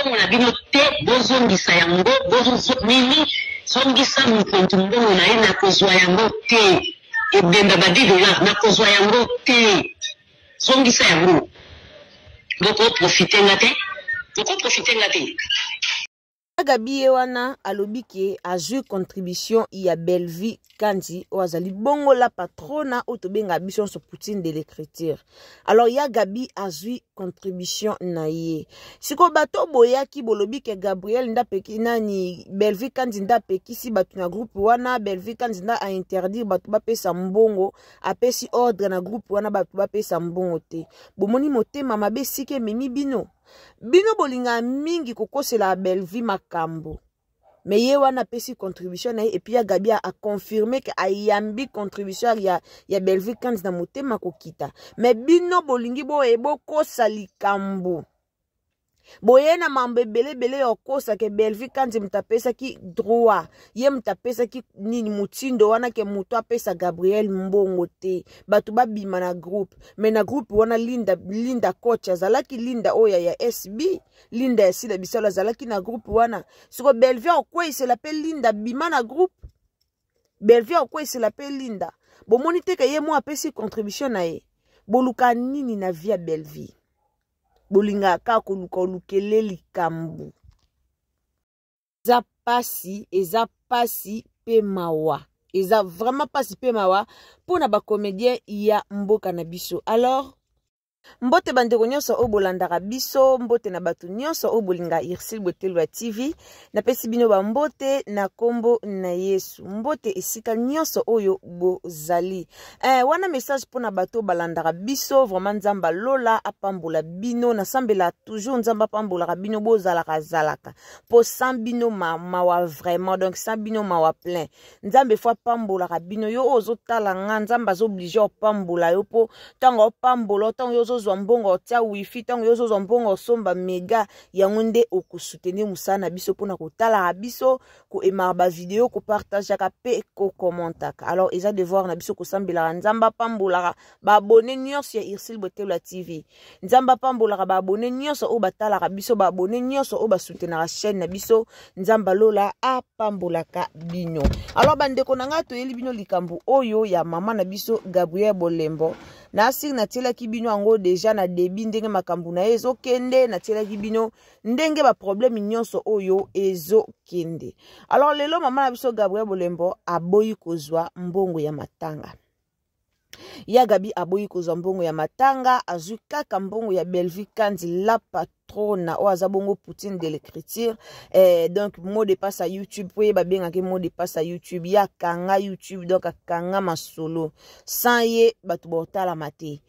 mbongo na bino te bozongisa yango bozo mimi zongisa mutu mbongo na ye nakozua yango te ebemba ba 10 dollars nakozua yango te zongisa yango boko profite nga te boko profite nga te. Gabi ye wana alobi ke azwi contribution ya Bellevue Kanzi oyo azali bongo la patrona oyo tobengaka biso nyonso Poutine de l'écriture. Alors ya Gabi azwi contribution na ye. Sikoyo bato boyaki bolobi ke Gabriel nda peki nani Bellevue Kanzi nda apekisi bato na groupe wana, Bellevue Kanzi nda a interdire bato bapesa mbongo, apesi ordre na groupe wana bato bapesa mbongo te. Bomoni motema mabe esika ememi bino? Bino bolingaka mingi kokosela Bellevue makambo. Mais ye wana apesi contribution na ye et puis ya Gabi a confirmer que ayambi contribution ya, ya Bellevue Kanzi na motema kokita. Mais bino bolingi boye bokosa likambo. Boye na mambo ebele ebele ya kokosa ke Bellevue Kanzi moto apesaki droit, ye moto apesaki nini motindo wana ke moto apesa Gabriel mbongo te, bato babima na groupe. Mais na groupe wana Linda, Linda coach azalaki, Linda oyo ya SB, Linda ya Sila Bisalo azalaki na groupe wana. Siko Bellevue akweyisela pe Linda bima na groupe. Bellevue akweyisela pe Linda. Bomoni te ke ye mo apesi contribution na ye. Boluka nini na vie ya Bellevue? Bolingaka kaka koluka olukele likambo. Eza pasi, eza pasi pe mawa. Eza vraiment pasi pe mawa pona ba comédien ya mboka na biso. Alors mbote bandeko nyonso oyo bolandaka biso, mbote na bato nyonso oyo bolinga Ursule Botelwa TV. Napesi bino ba mbote na kombo na Yesu. Mbote esika nyonso oyo bozali. Wana message pona bato balandaka biso, vraiment Nzambe alola apambola bino. Nasambela toujours Nzambe apambolaka bino, bozalaka zalaka. Po sans bino ma, mawa vraiment, donc sans bino mawa plein. Nzambe fo apambolaka bino. Yo oyo ozotala nga, Nzambe azo oblige opambola yo po tango opambola, tango yo ozozwa mbongo otia wifi, tango yo ozozwa mbongo osomba mega, yango nde okosoutenir mosala na biso pona kotalaka biso, koemaka ba video, kopartageaka pe kokommentaka. Alors eza devoir na biso kosambelaka Nzambe apambolaka ba abonné nyonso ya Ursule Botelwa TV. Nzambe apambolaka ba abonné nyonso oyo batalaka biso, ba abonné nyonso oyo basoutenaka chaîne na biso. Nzambe alola apambolaka bino. Alors bandeko na ngai, toyeli bino likambo oyo ya mama na biso Gabriel Bolembo. Na asiri natielaki bino yango deja na début ndenge makambo na ye ezokende, natielaki bino ndenge ba problème nyonso oyo ezokende. Alors lelo mama na biso Gabriel Bolembo aboyi kozwa mbongo ya matanga. Ya Gabi aboyi kozwa mbongo ya matanga, azwi kaka mbongo ya Bellevue Kanzi la patrona oyo aza bongo Poutine de l'écriture. Donc mot de passe à YouTube, po ye babengaki mot de passe à YouTube, ya kanga YouTube, donc akanga masolo. Sans ye bato botalama te.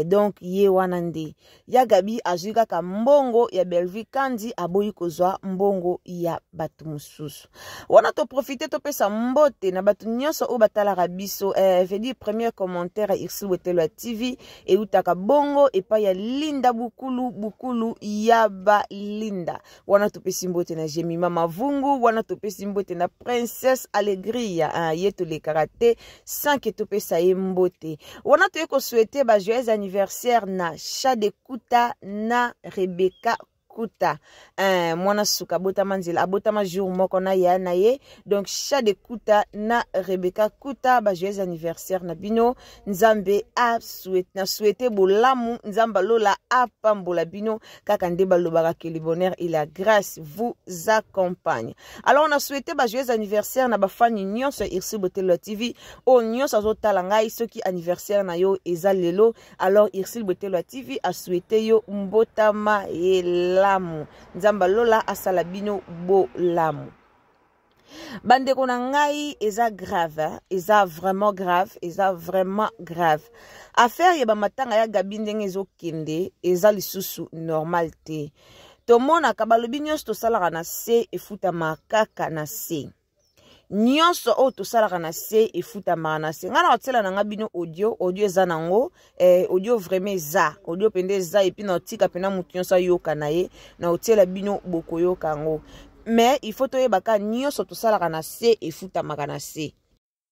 Donc ye wana nde. Ya Gabi azwi kaka mbongo ya Bellevue Kanzi, aboyi kozwa mbongo ya bato mosusu. Wana to profiter topesa mbote na bato nyonso oyo batalaka biso. Veut dire premier commentaire ya Ursule Botelwa TV eutaka bongo epai ya Linda Bukulu, Bukulu ya ba Linda. Wana topesi mbote na Jemima Mavungu, wana topesi mbote na Princesse Allegria, ye tolekaka te sans que topesa ye mbote. Wana toye ko souhaiter ba joyeux anniversaire na Chade Kuta na Rebecca Kuta. Mwana suka abotama nzela, abotama jour moko na ya na ye. Donc Chade Kuta na Rebecca Kuta ba joyeux anniversaire na bino. Nzambe a souhaite, na souhaiter bolamu, Nzambe alola apambola bino kaka nde balobaka que le bonheur et la grâce vous accompagnent. Alors on a souhaité ba joyeux anniversaire na ba fans nyonso ya Ursule Botelwa TV oyo nyonso azotala ngai soki anniversaire na yo eza lelo, alors Ursule Botelwa TV a souhaité yo mbotama elamu. Nzambe alola asala bino bolamu. Bandeko na ngai, eza grave, hein? Eza vraiment grave, eza vraiment grave. Affaire ya ba matanga ya Gabi ndenge ezokende, eza lisusu normal te. Tomonaka balobi nyonso tosalaka na se efutama kaka na se. Nyonso oyo tosalaka na se efutamaka na se. Ngai na kotiela na ngai bino audio, audio eza nango, audio vraiment eza, audio pende eza, et puis na kotika pena motu nyonso ayoka na ye, na kotiela bino bokoyoka yango. Mais il faut toyeba kaka nyonso tosalaka na se efutamaka na se.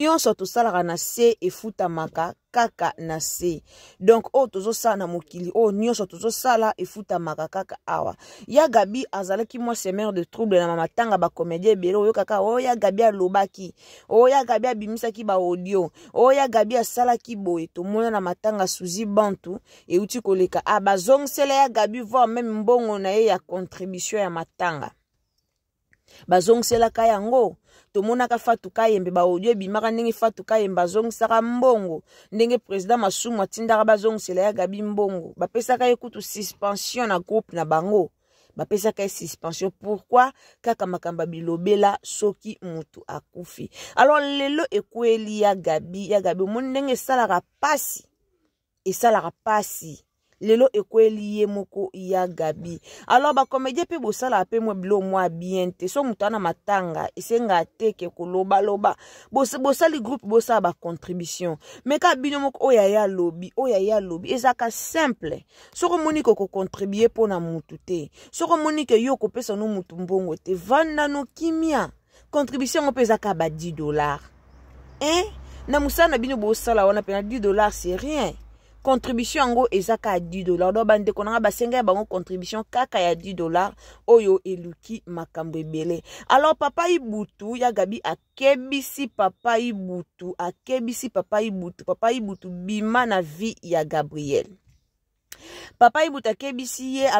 Nyonso tosalaka na se efutamaka kaka na se. Donc oyo tozosala na mokili oyo nyonso tozosala efutamaka kaka awa. Ya Gabi azalaki mwa semeur de trouble na mamatanga ba comédien ebele oyokaka oyo ya Gabi alobaki, oyo ya Gabi abimisaki ba audio, oyo ya Gabi asalaki boye. Tomona na matanga Suzy Bantu euti koleka, a bazongisela ya Gabi voire même mbongo na ye ya contribution ya matanga. Bazongiselaka yango. Tomonaka Fatou Kayembe ba audio ebimaka ndenge Fatou Kayembe azongisaka mbongo, ndenge président Masumu atindaka bazongisela ya Gabi mbongo. Bapesaka ye kutu suspension na groupe na bango. Bapesaka ye suspension pourquoi? Kaka makambo ya bilobela soki mutu akufi. Alors lelo ekweli ya Gabi, ya Gabi omoni ndenge esalaka pasi, esalaka pasi. Lelo ekweli ye moko ya Gabi. Alors ba comédien pe bosala pe mwa bilo mwa bien te. So mutu ana matanga esenga te ke koloba loba. Bosali groupe bosala ba contribution. Mais ka bino moko oya ya lobi, oya ya lobi ezaka simple. Soko moni ko ko contribuer pona mutu te. Soko moni ke yo kopesa no mutu mbongo te. Vanda no kimia. Contribution ngo pe ezaka ba $10. Hein? Na musala na bino bosala wana pena $10 c'est rien. Contribution yango eza ka $10. Donc bandeko nanga basenga ya bango contribution kaka ya $10 oyo eluki makambo ebele. Alors papa Ibutu ya Gabi akebisi papa Ibutu, akebisi papa Ibutu, papa Ibutu bima na vie ya Gabriel. Papa Ibutu akebisi ye,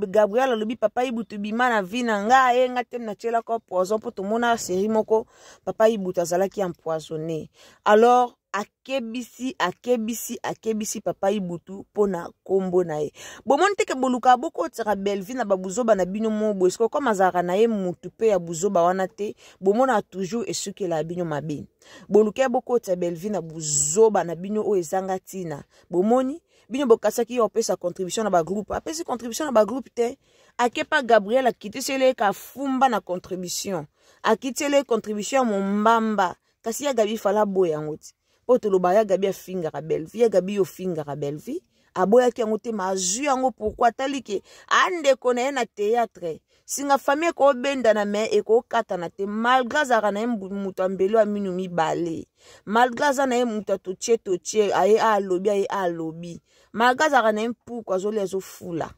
Gabriel alobi papa Ibutu bima na vie na nga, ye nga te natielaka poison po tomona série moko papa Ibutu azalaki empoisonné. Alors akebisi, akebisi, akebisi papa Ibutu pona kombo na ye. Bomoni te ke boluka bokotaka Bellevue na babuzoba na bino mo boye, sikoyo comme azalaka na ye mutu pe ya buzoba wana te, bomona toujours esukela bino mabe. Boluka bokotisa Bellevue na buzoba na bino oyo ezanga tina. Bomoni bino bokasaki ye opesa contribution na ba groupe, apesi contribution na ba groupe te. Akepa Gabriel akitisele ka fumba na contribution, akitele contribution ya mombamba. Kasi ya Gabi fala boya yango ti. Po toloba ya Gabi afingaka Bellevue, ya Gabi yo fingaka Bellevue, aboyaki yango te, ma azwi yango pourquoi? Atali ke andeko na ye na théâtre, singa famille ekobendana mais ekokatana te, malgré azalaka na ye moto ya mbelo ya minu mibale, malgré aza na ye moto ya totie totie, aye alobi, aye alobi, malgré azalaka na ye mpuku azolia azofula,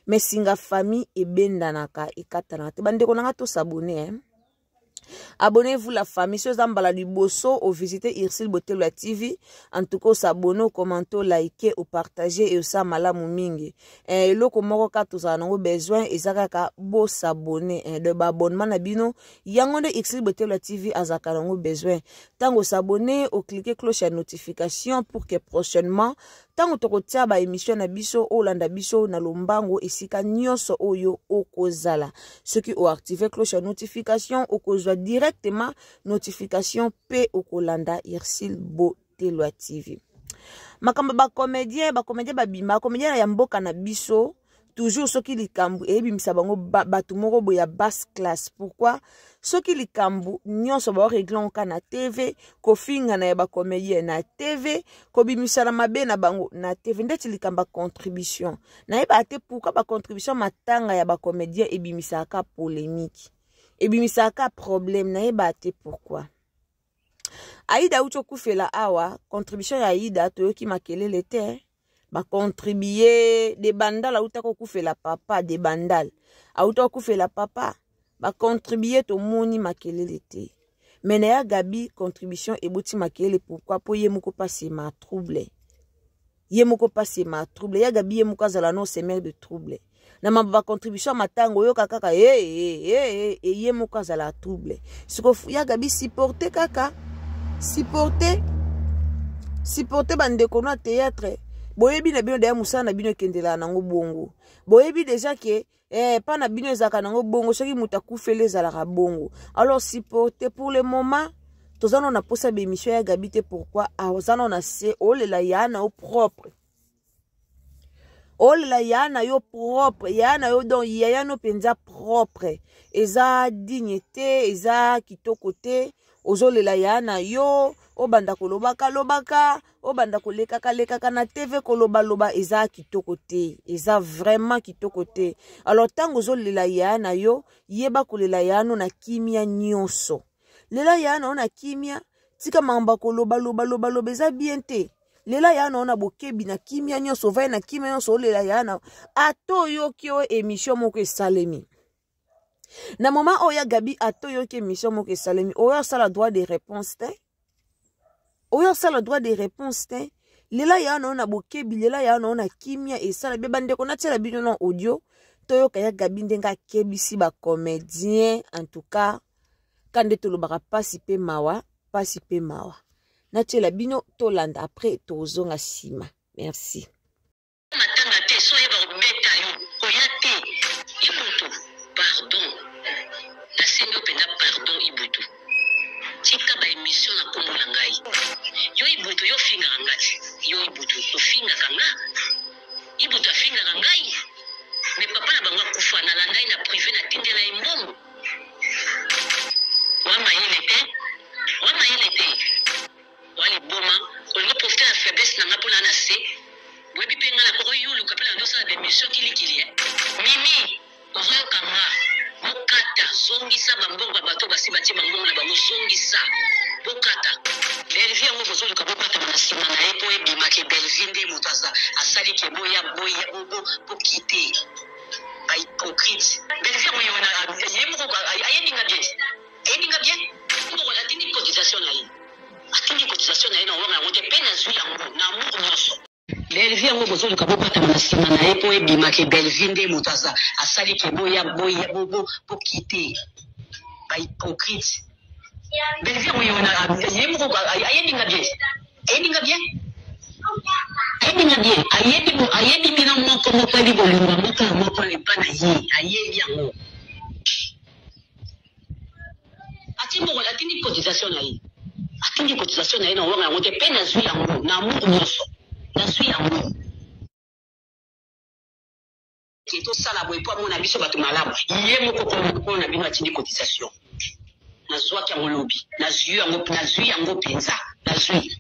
mais singa famille ebendanaka ekatanaka te. Bandeko na nga to s'abonner, hein? Abonnez-vous la famille. Si vous avez liboso au visiter Ursule Botelo la TV, en tout cas s'abonner, commenter, liker, ou partager et ça malamu mingi. Eh eloko moko ka tozala nango besoin ezaka ka bo s'abonner, eh, de ba abonnement na bino yango nde Ursule Botelo la TV azaka nango besoin. Tango s'abonner, au cliquer cloche ya notification pour que prochainement tango tokotia ba émission na biso olanda biso na lombango esika nyonso oyo okozala. Soki o activer cloche ya notification okozwa directement notification pe okolanda Ursule Botelo TV. Makambo ba comédien, ba comédien ba bima, ba comédien ya mboka na biso toujours soki likambo eyebimisa bango bato moko boye ya basse classe. Pourquoi? Soki likambo nyonso ba régler ka na TV, kofinga na ya ba comédien na TV, kobimisa na mabe na bango na TV, ndeti likambo ya contribution. Nayeba te pourquoi ba contribution matanga ya ba comédien ebimisaka polémique, ebimisaka problème, nayeba te pourquoi. Aïda uti okufela awa, contribution ya Aïda toyoki makelele te. Ba contribuer de bandal auta kokufela papa, de bandal auta kokufela papa, ba contribuer tomoni makelele te. Mais na ya Gabi contribution eboti makelele pourquoi? Po ye moko passe ma trouble, ye moko passe ma trouble, ya Gabi ye moko azala no semeur de trouble. Na mamba ba contribution matango yoka kaka eh eh eh eh ye moko azala trouble. Siko ya Gabi supporter kaka, supporter, supporter bandeko na théâtre. Boyebi na bino d'ailleurs musala na bino ekendela nango bongo. Boyebi déjà que pa na bino ezalaka nango bongo, soki moto akufeli ezalaka bongo. Alors supporter pour le moment. Tozana na posa ba émission ya Gabi te pourquoi? Azana na se olela ya na o propre. Olela ya na yo propre, ya na yo donc ya ya no penza propre. Eza digne te, eza kitoko te. Ozolela ya na yo, obanda kolobaka lobaka, obanda kolekaka lekaka na TV koloba loba, eza kitoko te, eza vraiment kitoko te. Alors tango ozolela ya na yo, yeba kolela ya no na kimia nyonso. Lela ya na yo na kimia, Tika makambo ya koloba loba loba loba eza bien te. Lela ya na ona bokebi na kimia nyonso, ovai na kimia nyonso, olela ya na ata oyoki oyo émission moko esalemi. Na moment oyo ya Gabi ata oyoki émission moko esalemi, oyo asala droit de réponse te. Oyo asala droit de réponse te. Lela ya na ona bokebi, lela ya na ona kimia esala be bandeko natiela bino na audio toyoka ya Gabi ndenge akebisi ba comédien en tout cas ka nde tolobaka pasi pe mawa, pasi pe mawa. Natiela bino tolanda après tozonga nsima. Merci. Matanga te so oyeba kobeta yo koya te Ibutu pardon nasengi yo penza pardon Ibutu tika ba emission na kombo na ngai yo Ibutu yo ofingaka nga te yo Ibutu ofingaka nga Ibutu afingaka ngai mais papa na bango akufa nalanda ye na prive natindela ye mbongo Wa mayele te wa mayele te wa liboma olingi o profiter na faiblesse na nga po na na se boyebi pe nga na koko yuluka pe na bandi osala ba emission kilikili eh Mimi ozoyoka nga bokata zongisa ba mbongo ya bato basi batie ba mbongo na bango zongisa bokata Bellevue yango bozoluka bobatama na sima na ye po ebima ke Bellevue nde moto asali ke boya boya bo bo bokite Ba hypocrite. Bellevue yango ye wana ye moko ayebi nga bien. Ayebi nga bien. Moko atindi cotisation na ye. Atindi cotisation na ye na wanga yango te pe nazui yango na amour nionso. Bellevue yango bozoluka bobatama na sima na ye po ebima ke Bellevue nde moto aza asali ke boya boya bo bo bokite. Ba hypocrite. Bellevue yango ye wana ye moko ayebi nga bien. Ayebi nga bien. Ayebi nga bien. Ayebi bo ayebi bino moko moko ayebi bolingo ya moko na moko epa na ye. Ayebi yango. Atie mbongo atindi cotisation na ye. Atindi cotisation na ye na wanga yango te pe nazui yango na amour nionso. Nazui yango. Ke tosala boye po amona biso batu malamu ye moko kolo na bino atindi cotisation nazuaki yango lobi nazui yango nazui yango penza nazui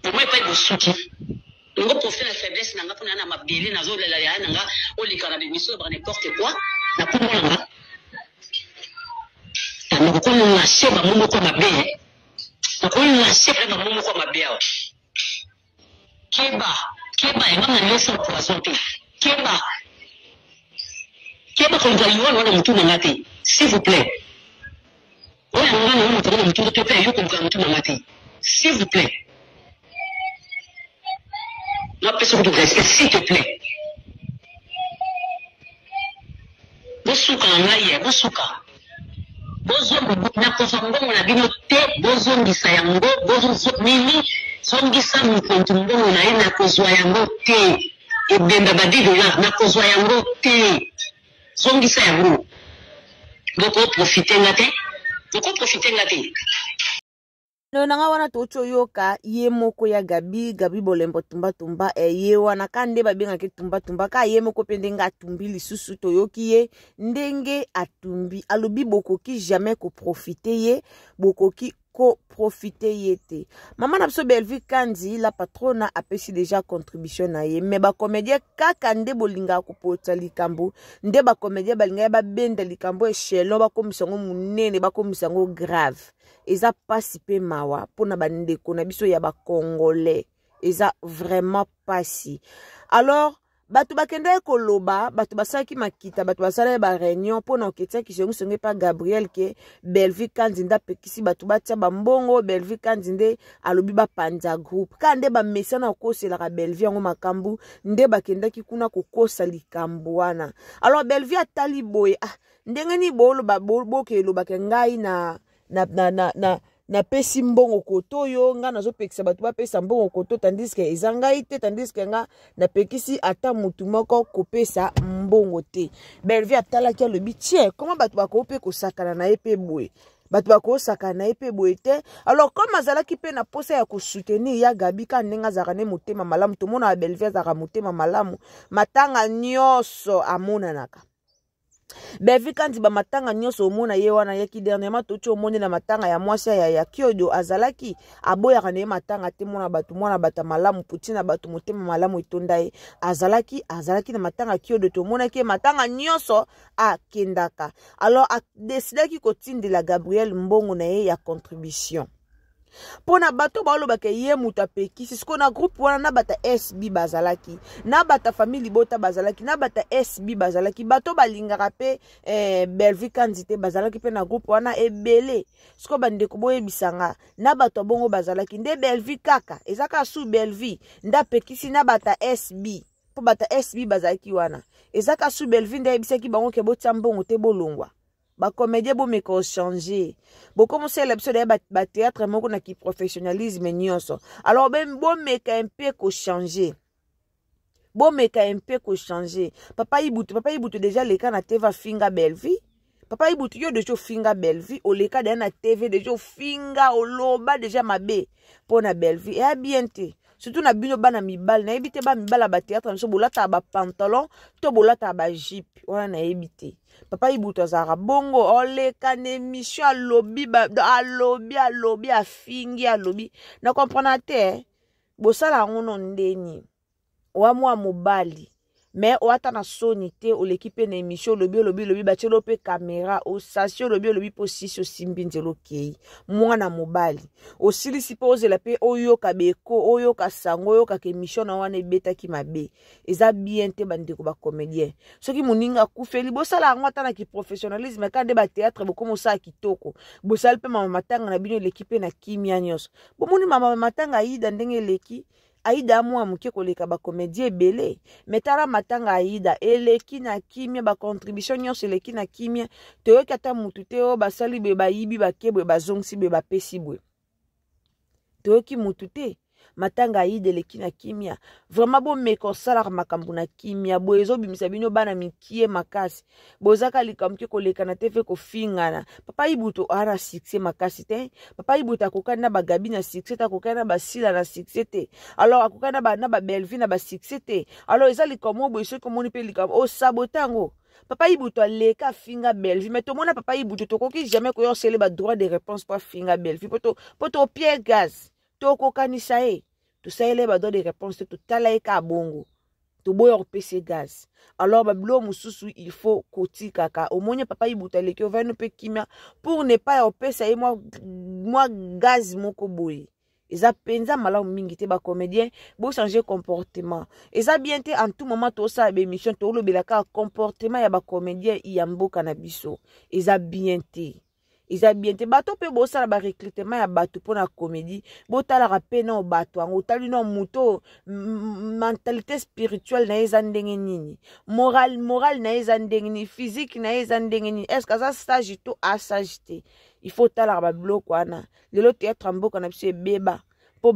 vraiment epai bosuki ngo profite na faiblesse na nga pona na mabele nazolela yaya na nga oleka na bemission olobaka n'importe quoi na kombo na nga nakokolase bango moko mabe nakolase bango moko mabe awa. Keba keba nga na lesa poison te keba keba koluka liwa na mutu na nga te s'il vous plait oyo nga na mutu na mutu te pe yo koluka mutu na nga te s'il vous plait na pesa kutu respect s'il te plait bosuka na ngai ye bosuka Nakozwa mbongo na bino te bozongisa yango mimi zongisa mokonzi mbongo na ye nakozwa yango te ebemba ba 10 dollars nakozwa yango te zongisa yango boko profite nga te boko profite nga te. Ndeko na nga wana touti oyoka ye moko ya Gabi, Gabi Bolembo tumba tumba eh, ye wana ka nde babengaki tumba tumba ka ye moko mpe ndenge atumbi lisusu toyoki ye ndenge atumbi alobi bokoki jamais koprofite ye bokoki koprofite ye te. Mama na biso Bellevue Kandy la patrona apesi deja contribution na ye mais bacomédien kaka nde bolingaka kopota likambo nde bacomédien balingaki babenda likambo echelon bakomisa yango monene bakomisa yango grave. Eza pasi pe mawa pona ba ndeko na biso ya ba congolais eza vraiment pasi. Alors bato bakendaki koloba, bato basalaki makita, bato basalaki ba réunion pona oketia kisongisongi epa Gabriel ke Bellevue Kandy nde apekisi bato batia ba mbongo, Bellevue Kandy nde alobi bapanza groupe. Kaka nde bamesana kokoselaka Bellevue yango makambo nde bakendaki kuna kokosa likambo wana. Alors Bellevue atali boye, ah ndenge nini boloba boke elobaka ngai na na na na na napesi mbongo koto oyo ngai nazopekisa bato bapesa mbongo koto tandis ke eza ngai te tandis ke nga napekisi ata motu moko kopesa mbongo te. Bellevue atalaki alobi tie koma bato bakoki mpe kosakana na ye mpe boye bato bakosakana na ye mpe boye te. Alors comme azalaki mpe na posa ya kosoutenir ya Gabi ka ndenge azalaka ne motema malamu, tomonaka Bellevue azalaka motema malamu, matanga nyonso amonanaka. Bellevue Kandi ba matanga nyonso omona ye wana yaki dernièrement toti omoni na matanga ya mwasi ya ya Kiodo azalaki aboyaka na ye matanga te mwana bato mwana bato malamu puti na bato motema malamu etonda ye azalaki azalaki na matanga Kiodo tomonaki ye matanga nyonso akendaka alors adesidaki kotindela Gabriel mbongo na ye ya contribution mpo na bato baolobaka ye moto apekisi sikoyo na groupe wana na bata sb bazalaki na bata famille libota bazalaki na bata sb bazalaki bato balingaka mpe eh, bellevue kanzi te bazalaki mpe na groupe wana ebele sikoyo bandeko boyebisa nga na bato ya bongo bazalaki nde bellevue kaka eza kaka su bellevue nde apekisi na bata sb mpo bata sb bazalaki wana eza kaka su bellevue nde ayebisaki bango ke botia mbongo te bolongwa bacomédien bomeka ochange bokomosalela biso daye batheatre moko na kiprofessionnalisme nyonso alors bomeka mpe kochange bomeka mpe kochange papa ibutu papa ibutu deja leka na tv afinga bellevue papa ibutu yo deja ofinga bellevue oleka deja na tv deja ofinga oloba deja mabe mpo na bellevue eya bien te surtout na bino bana mibali nayebi te bana mibali ya batheatre na biso bolataka bapantalon to bolataka bajipe wana nayebi te papa ibutu azalaka bongo oleka na émission alobi alobi alobi afingi alobi na comprendre te eh. bosala yango no ndeni oa mwa mobali me oata na soni te oleki mpe na émission olobi olobi olobi batielo mpe kamera osasi olobi olobi mpe osisi osimbi nzela okei mwana mobali osilisi mpe ozela mpe oyoka beko oyoka sango oyokaka émission na wana ebetaki mabe eza bien te bandeko bacomédien soki moninga akufeli bosala yango ata na kiprofessionnalisme kaka nde batheatre bokoma osala kitoko bosali mpe mama matanga na bino eleki mpe na kimia nyonso bomoni mama matanga aida ndenge eleki aida mwa moke koleka bacomédien ebele me tala matanga aida eleki na kimia bacontribution nyonso eleki na kimia toyoki ata motu te oyo basali boye bayibi bake boye bazongisi boye bapesi boye toyoki motu te matanga aida eleki na kimia vraiment bomeka osalaka makambo na kimia boye ezobimisa bino bana mikie makasi bozaka likambo ke kolekana te fe kofingana papa ibutu aa na succès makasi te papa ibutu akokani na bagabi na succès te akokani na basila na succès te alors akokani na babellevue na basuccès te alors eza likambo oyo boye soki omoni mpe likambo osabote yango papa ibutu aleka afinga bellevue mais tomona papa ibutu tokoki jamais koya osele badroit de réponse mpo afinga bellevue mpo topie gaz tokokanisa ye tosalela ye badroit de réponse te totala ye kaka bongo toboya kopesa ye gaz alors babilo mosusu il faut kotikaka omoni papa ibutu aleki ovandi mpe kimia pour ne pas ya kopesa ye mwa, mwa gaz moko boye eza mpenza malamu mingi te bacomédien bochange comportement eza bien te en tout moment tosala baémission tolobela kaka comportement ya bacomédien ya mboka na biso eza bien te eza bien te bato mpe bosala barecrutement ya bato mpo na comédie botalaka mpe nao bato yango otali nao moto mentalité spirituelle na ye eza ndenge nini moral moral na ye eza ndenge nini physique na ye eza ndenge nini est ce que aza sage to asage te il faut otalaka babiloko wana lelo théâtre ya mboka na biso ebeba mpo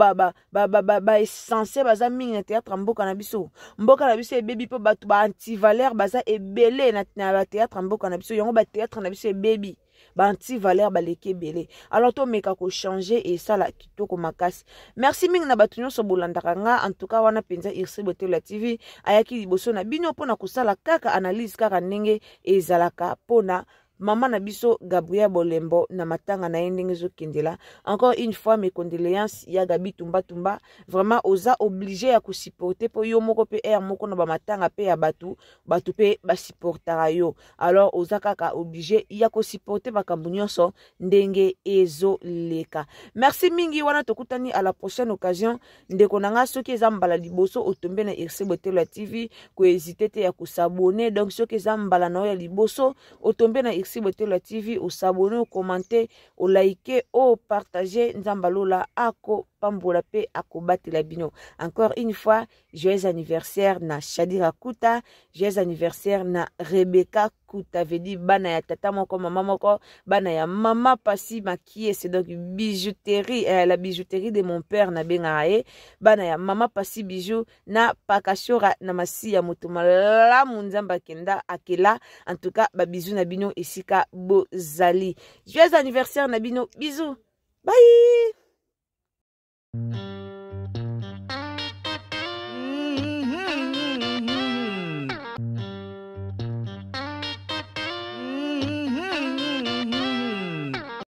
baessentiel baza mingi na théâtre ya mboka na biso mboka na biso ebebi mpo bato baantivaleur baza ebele na, na batheatre ya mboka na biso yango batheatre na biso ebebi baantivaleur baleki ebele alors tomeka kochange esala kitoko makasi merci mingi na bato nyonso bolandaka nga en tout cas wana mpenza irse botela tv ayaki liboso na bino mpona kosala kaka analyse kaka ndenge ezalaka mpona mama na biso Gabriel Bolembo na matanga na ye ndenge ezokendela encore une fois mes condoléances ya Gabi Tumba Tumba vraiment oza obligé ya kosupporter mpo yo moko mpe aire moko na bamatanga mpe ya bato bato mpe basupportaka yo alors oza kaka obligé ya kosupporter makambo nyonso ndenge ezoleka merci mingi wana tokutani à la prochaine occasion ndeko na nga soki eza mbala liboso otombe na irse botelo ya tv kohésite te ya kosabone donc soki eza mbala na yo ya liboso otombe na irse botelo ya tv osabone okomante olaike opartage nzambe alola akopambola mpe akobatela bino encore une fois joyeux anniversaire na shadira kuta joyeux anniversaire na rebecca kuta vedi bana ya tata moko mama moko bana ya mama pasi makiese donc bijouterie eh, la bijouterie de mon père nabengaka ye bana ya mama pasi bijou na pakashora na masiya moto malamu nzambe akenda akela en tout cas babizou na bino esika bozali joyeux anniversaire na bino bisous bye.